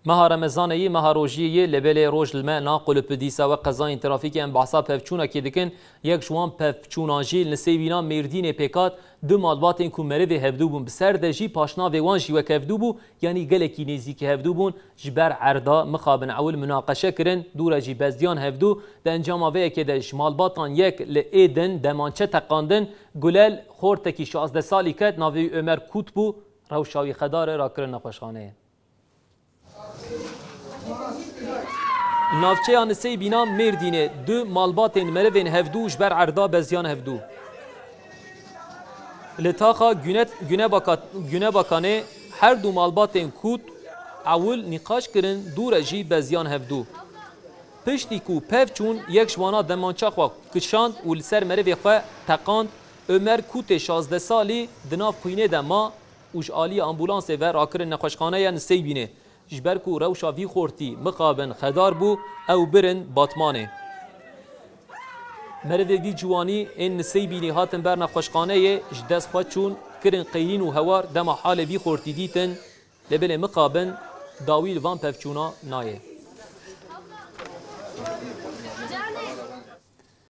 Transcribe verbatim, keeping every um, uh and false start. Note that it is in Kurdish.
Meha Remezanê yê, meha rojiyê yê, lê belê roj li me naqulip. Dîsa we qezayên trafîkê em behsa pevçûnekê dikin. Yek ji wan pevçûnan jî li Nisêbîna Mêrdînê pêk hat, du malbatên ku merivê hevdû bûn, bi ser de jî paşnavê wan jî wek hevdû bû, yanî gelekî nêzîkî hevdû bûn, ji ber erda mixabin ewil munaqeşe kirin, dû re jî bezdiyan hevdû. Di encama vê yekê de ji malbatan yek li ê din demançe teqandin, Gulel, xortekî şazdeh salî ket, navê wî Ömer Kût bû, rewşa wî xedar e, rakirin nexweşxaneyê. Navçeya Nisêbîna Mêrdînê, du malbatên merivên hevdû ji ber erda bezdiyan hevdû. Li taxa Güne-, Günebaka-, Günebakanê her du malbatên Kût ewil nîqaş kirin, dû re jî bezdiyan hevdû. Piştî ku pev çûn, yek ji wana demança xwe kişand û li ser merivê xwe teqand. Ömer Kûtê şazdeh salî di nav xwînê de ma û ji aliyê ambûlansê ve rakirin nexweşxaneya Niseybînê. Ji ber ku rewşa vî xortî mixabin xedar bû, ew birin Batmanê. Merivê vî ciwanî ên Niseybînî hatin ber nexweşxaneyê, ji dest xwe çûn, kirin qeyrîn û hewar dema halê vî xortî dîtin, lê belê mixabin dawî li van pevçûna nayê.